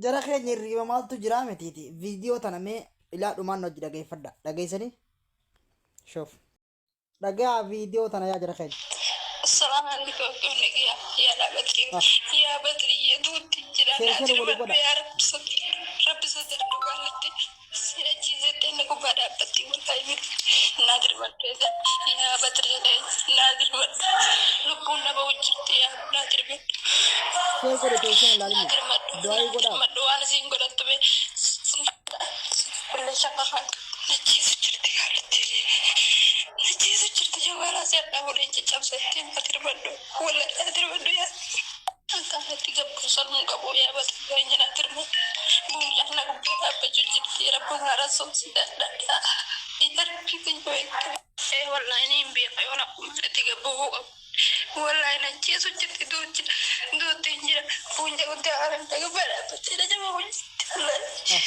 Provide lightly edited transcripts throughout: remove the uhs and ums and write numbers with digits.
Jara keenya hirriiba maaltu jiraa mitiiti. Viidiyoo tana mee ilaa dhumaan hojii dhageeffadha. Dhageessanii? Shoof. Dhagayaa viidiyoo tana yaa jara keenya. Assalamu alaikum nagaya yaa Badri Ah. yaa Badri duutti jira Share share naasir walii badhu godha. yaa rabbi rabbi sodaadhu gaallatti sira jiisetti inni gubbaa dhaabbatti wallahi naadir badhu yaa Badri naadir badhu lubbuun nama hojjette yaa naadir badhu Share godhe teessee hin ilaalini. naadir badhu Du'aayii naadir godhaaf. badhu waan isiin godhattu bee billee Nachiisu jirti gaaritti. Nachiisu jirti jawaaraa si hadhaa fuudheen caccabsetti ati dirbadhu. Wallahi ati dirbadhu yaa. Akkaanatti gabbuu salmuun qabu yaa bata jireenya naa dirma. Buunyaan na gubbaa dhaabbachuu jirti rabbi haara soomsi dadhadhaa. Yaa rabbii keenya beektu. Ee wallahi ni hin beeka yoon akkuma itti gabbuu qabu. Wallahi nachiisu jirti duuchi duutti hin jira. Buunya guddaa haara na gubbaa dhaabbattee na jaba hojjetti wallahi.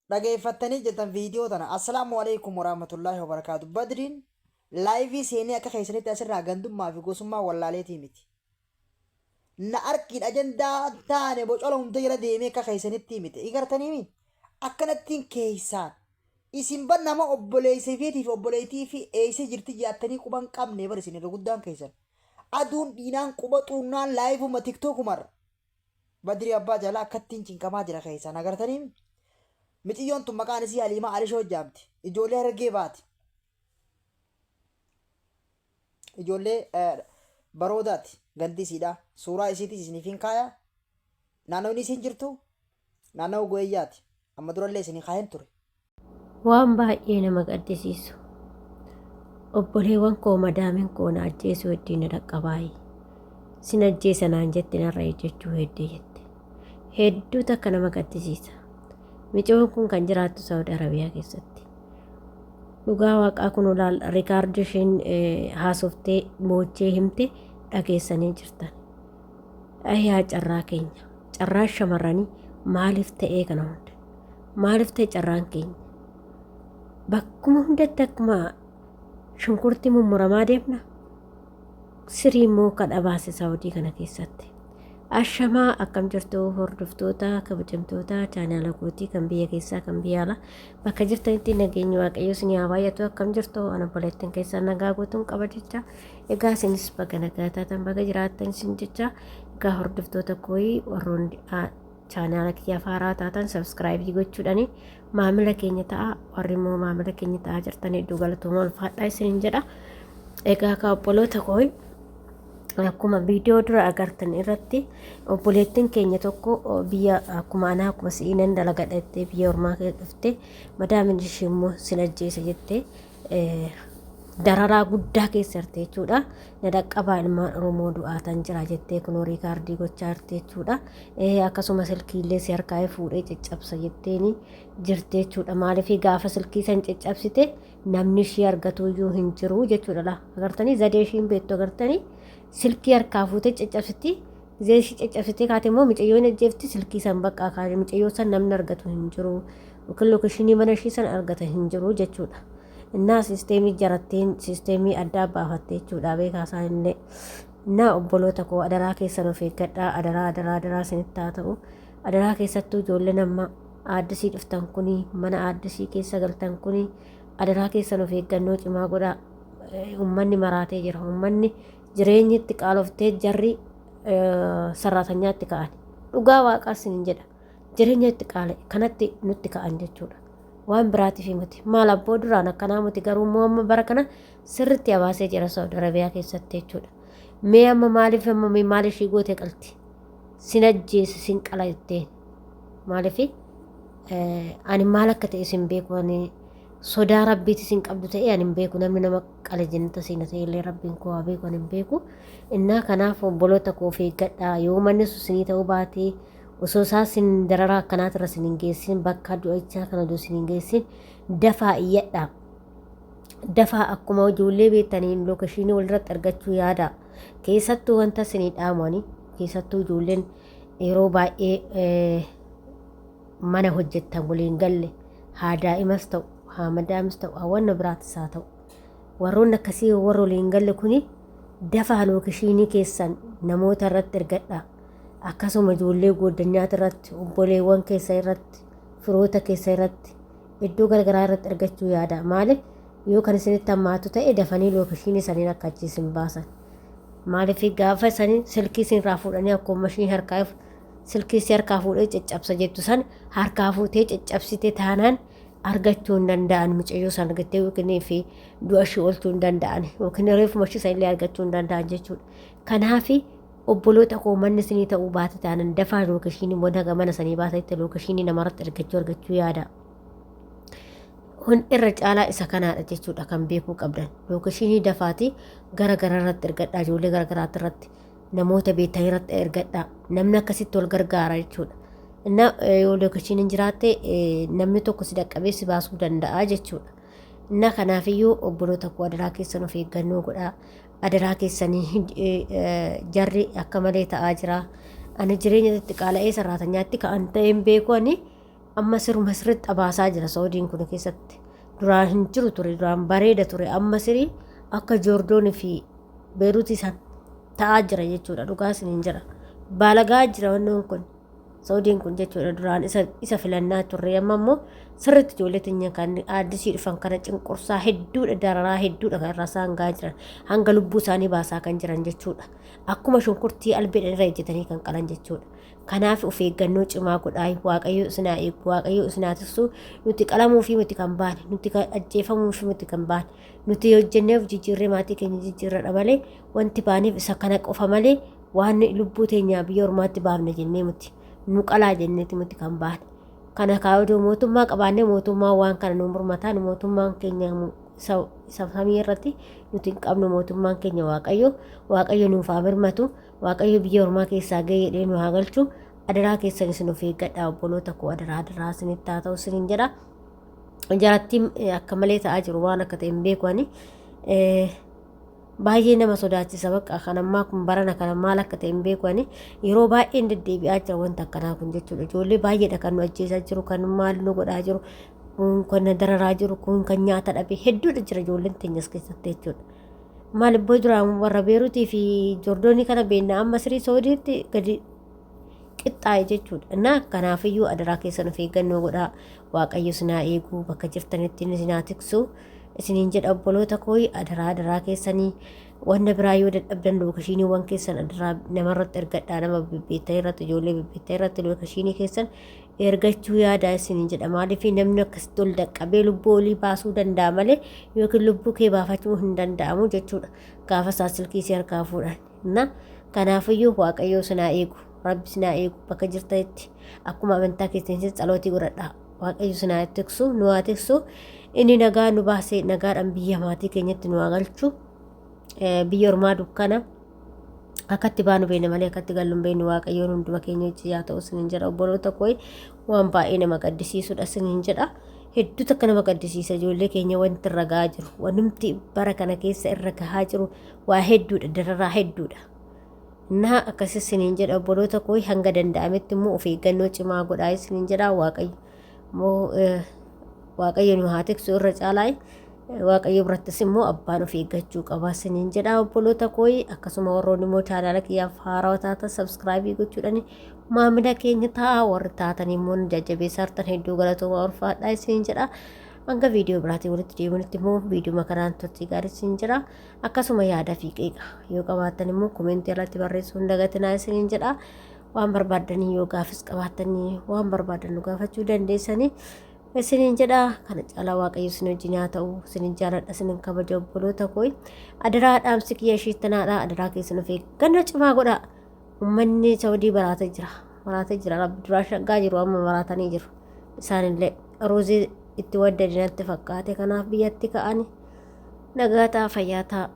Dhageeffattanii jirtan viidiyoo tana. Assalaamu alaikum warahmatullaahi wabarakaatu. Badriin laayivii seenee akka keessanitti asirraa gandummaa fi gosummaa wallaaleetii miti. Na arkiin ajandaa taane bocola hunda jala deemee akka keessanitti miti. Igartaniimi akkanattiin keessaan isin bar nama obboleessa fiitii fi obboleettii fi eessa jirti jaattanii quban qabne bar isin irra guddaan keessan. Aduun dhiinaan quba xuunnaan laayivuma tiktookumarra. Badrii abbaa jaalaa akkattiin cinqamaa jira keessaan agartanii miciyyoon tun maqaan isii Haliimaa Alishoo jaamti. Ijoollee Harargee baati. Ijoollee baroodaati gandi isiidha. Suuraa isiitis isiniif hin kaaya. Naannoo isiin jirtu naannoo Go'eeyyaati. Amma durallee isinii kaayeen ture. Waan baay'ee nama gaddisiisu. Obboleewwan koo madaamin koo na ajjeesuu heddii na dhaqqabaayi. Sin ajjeesa naan jette narra ejjechuu heddee jette. Hedduu takka nama gaddisiisa. Micoon kun kan jiraattu Saawud Arabiyaa keessatti. Dhugaa waaqaa kun olaal rikaardii isheen haasoftee boochee himte dhageessanii jirtan. Yaa carraa keenya. Carraan shamarranii maaliif ta'ee kana hunda? Maaliif ta'e carraan keenya? Bakkuma hundatti akkuma shunkurtii mummuramaa deemna. Sirii immoo kadha baase Saawudii kana keessatti. Ashamaa akkam jirtu hordoftoota kabajamtoota chaanaala kootii kan biyya keessaa kan biyya alaa bakka jirtanitti nageenyi waaqayyo isin haa baay'atu. Akkam jirtu? Ana obboleettiin keessaa nagaa guutuun qaba jecha. Egaa isinis baga nagaa taatan baga jiraattan isin jecha. Egaa hordoftoota kooyi warroonni chaanaala kiyyaaf haaraa taatan sabskraayibii gochuudhaan maamila keenya ta'a. Warri immoo maamila keenya ta'aa jirtan hedduu galatooma, ulfaadhaa isiniin jedha. Egaa ka obboloota kooyi akkuma viidiyoo dura agartan irratti obboleettiin keenya tokko biyya akkuma anaa akkuma si'ii nan dalagadha jettee biyya ormaa keessa dhufte, madaamin ishee immoo sin ajjeesa jettee dararaa guddaa keessa jirti jechuudha. Na dhaqqabaa ilmaan Oromoo du'aatan jira jettee kunoo riikaardii gochaa jirti jechuudha. Akkasuma silkiillee si harkaa fuudhee caccabsa jetteeni jirti jechuudha. Maaliif gaafa silkii san caccabsite namni ishii argatu iyyuu hin jiru jechuudha. Laa agartanii zadee ishiin beektu agartanii silkii harkaa fuutee caccabsiti. Gizee ishii caccabsitee kaate immoo mucayyoo hin ajjeefti silkii san baqqaa kaate mucayyoo san namni argatu hin jiru. Yookiin lookeshinii mana ishii san argata hin jiru jechuudha. Innaa siisteemii jaratteen siisteemii addaa baafatte jechuudha beekaa isaan illee. Innaa obboloota koo adaraa keessan of eeggadhaa, adaraa adaraa adaraa isinitti haa ta'u. Adaraa keessattuu ijoolleen amma aaddisii dhuftan kuni mana aaddisii keessa galtan kuni adaraa keessan of eeggannoo cimaa godhaa. Uummanni maraatee jira. Uummanni jireenyi itti qaaloftee jarri sarraatanyaatti ka'an. Dhugaa waaqaa isinin jedha. Jireenya itti qaale kanatti nutti ka'an jechuudha. Waan biraatiif miti. Maal abboo duraan akkanaa miti, garuu immoo amma bara kana sirriitti abaasee jira Saudi Arabiyaa keessatti jechuudha. Mee amma maaliif amma mee maal ishii goote qalti? Sin ajjeese sin qala jetteen. Maaliif ani maal akka ta'e sin beeku, ani sodaa rabbiiti sin qabdu ta'e ani hin beeku, namni nama qale jennata siina ta'e illee rabbiin koo haa beeku, ani hin beeku. Innaa kanaaf obboloota koo of eeggadhaa, yoo manni sun sinii ta'uu baatee osoo isaa sin dararaa akkanaatirra sin hin geessin, bakka du'ichaa kana osoo sin hin geessin dafaa iyyadhaa. Dafaa akkuma ijoollee beektaniin lookeshinii walirratti argachuu yaada. Keessattuu wanta isinii dhaamu ani keessattuu ijoolleen yeroo baay'ee mana hojjettan waliin galle, haa daa'imas ta'u haa madaamis ta'u haa wanna biraatis haa ta'u, warroonni akkasii warra waliin galle kuni Dafaa lookeshiinii keessan namoota irratti ergadhaa. Akkasuma ijoollee gooddanyaata irratti, obboleewwan keessa irratti, firoota keessa irratti, iddoo garagaraa irratti ergachuu yaada. Maaliif yoo kan isinitti hammaatu ta'e dafanii lookeshiinii saniin akka achi isin baasan. Maaliif gaafa sanii silkii isin irraa fuudhanii akkuma ishiin harkaa silkii si harkaa fuudhee caccabsa jettu san harkaa fuutee caccabsite taanaan argachuu hin danda'an mucayyoo san argattee yookiin fi du'a ishii oolchuu hin danda'an yookiin reefuma ishii san illee argachuu hin danda'an jechuudha. Kanaaf obboloota koo manni isinii ta'uu baate taanan dafaa lookeshiinii immoo haga mana sanii baatanitti lookeshiinii namarratti argachuu argachuu yaada. Kun irra caalaa isa kanaadha jechuudha kan beekuu qabdan. Lookeshiinii dafaati gara gara irratti ergadhaa ijoollee gara garaatti irratti namoota beektan irratti ergadhaa. Namni akkasitti wal gargaara jechuudha. Inna yoo lookeshiiniin jiraatte namni tokko si dhaqqabee si baasuu danda'a jechuudha. Inna kanaafiyyuu obboloota koo adaraa keessan of eeggannoo godhaa. Adaraa keessanii jarri akka malee ta'aa jira. Ani jireenya itti qaala'ee sarraatanyaatti ka'an ta'een beeku ani amma siruma sirriitti xabaasaa jira Saawudiin kun keessatti. Duraan hin jiru ture duraan bareeda ture amma sirii akka Joordoonii fi Beeruutii san ta'aa jira jechuudha dhugaa isiniin jira. Baalagaa jira wannoon kun. Saawudiin kun jechuudha duraan isa filannaa turre amma immoo sirriitti ijoollee teenya kan addisii dhufan kana cinqursaa hedduudha dararaa hedduudha kan irraa isaan gahaa jiran hanga lubbuu isaanii baasaa kan jiran jechuudha. Akkuma shunkurtii albeedhaan irra ejjetanii kan qalan jechuudha. Kanaaf of eeggannoo cimaa godhaa Waaqayyo isin haa eegu Waaqayyo isin haa tiksu nuti qalamuu fi miti kan baane nuti ajjeefamuu fi miti kan baane nuti hojjennee of jijjiirree maatii keenya jijjiirradha malee wanti baaneef isa kana qofa malee waan lubbuu teenyaa biyya ormaatti baafne jennee miti nu qalaa jenneeti miti kan baane. Kana kaa'uu mootummaa qabaannee mootummaa waan kana nu mormataa nu mootummaan keenya isa samii irratti nuti hin qabnu mootummaan keenya Waaqayyo Waaqayyo nuuf haa birmatu Waaqayyo biyya ormaa keessaa ga'ee jedhee nu haa galchu adaraa keessan isin of eeggadhaa obboloota koo adaraa adaraa isinitti haa ta'u isiniin jedha. Jarattiin akka malee ta'aa jiru waan akka ta'e hin beeku ani. Baay'ee nama sodaachisa bakka kan ammaa kun barana kana maal akka ta'e hin beeku ani yeroo baay'een deddeebi'aa jira wanta akkanaa kun jechuudha. Ijoollee baay'eedha kan nu ajjeesaa jiru kan maal nu godhaa jiru kun kan na dararaa jiru kun kan nyaata dhabe hedduudha jira ijoolleen teenyas keessatti jechuudha. Maal ibboo duraan warra Beeruutii fi Joordoonii kana beekna amma sirii Saawudiitti gadi qixxaa'e jechuudha. Innaa kanaafiyyuu adaraa keessan of eeggannoo godhaa. Waaqayyo isin haa eegu bakka jirtanitti inni isin haa tiksu. Isiniin jedha obboloota koo adaraa adaraa keessanii wanna biraa yoo dadhabdan lookeshiiniiwwan keessan adaraa namarratti ergadhaa nama bibbeettan irratti ijoollee bibbeettan irratti lookeshiinii keessan ergachuu yaadaa isiniin jedha. Maaliif namni akkasitti ol dhaqqabee lubbuu olii baasuu danda'a malee yookiin lubbuu kee baafachuu hin danda'amu jechuudha. Gaafa isaa silkii si harkaa fuudhan. Na kanaafiyyuu Waaqayyoo isin haa eegu. Rabbi isin haa eegu bakka jirtanitti akkuma amantaa keessanitti tsalootii godhadhaa. Waaqayyo isin haa tiksu nu haa tiksu. Inni nagaa nu baasee nagaadhaan biyya maatii keenyatti nu haa galchu. Biyya ormaa dukkana. Akkatti baanu beekna malee akkatti gallu hin beeknu Waaqayyoon hunduma keenya wajjin haa ta'u isiniin jedha obboloota koo waan baay'ee nama gaddisiisudha isiniin jedha. Hedduu takka nama gaddisiisa ijoollee keenya wanti irra gahaa jiru wanumti bara kana keessa irra gahaa jiru waa hedduudha dararaa hedduudha. Naa akkasi isiniin jedha obboloota koo hanga danda'ametti immoo of eeggannoo cimaa godhaa isiniin jedha Waaqayyo immoo Waaqayyo nu haa tiksu irra caalaa Waaqayyo birattis immoo abbaan of eeggachuu qaba isiniin jedha obboloota koo akkasuma warroonni immoo chaanaala kiyyaaf haarawaa taatan sabskraayibii gochuudhaan maamila keenya ta'a warri taatan immoo nu jajjabeessaa jirtan hedduu galatoomaa ulfaadhaa isiniin jedha. Hanga viidiyoo biraatiin walitti deebinutti immoo viidiyoo kanaan turtii gaarii isiniin jedha. Akkasuma yaada fi qeeqa yoo qabaattan immoo komentii irratti barreessuu hin dagatinaa isiniin jedha. Waan barbaaddanii yoo gaafis qabaattanii waan barbaadan nu gaafachuu dandeessanii isiniin jedha. Kana caalaa Waaqayyo isin wajjin haa ta'u. Isinin jaaladha, isinin kabaja obboloota koo. Adaraa dhaamsi kiyya ishiittanaadha. Adaraa keessan of eeggannoo cimaa godhaa. Uummanni Saudii maraatee jira. Maraatee jira. Rabbi duraa shaggaa jiru amma maraatanii jiru. Isaanillee ruuzii itti waddade natti fakkaate kanaaf biyyatti ka'ani. Nagaa ta'a fayyaa ta'a.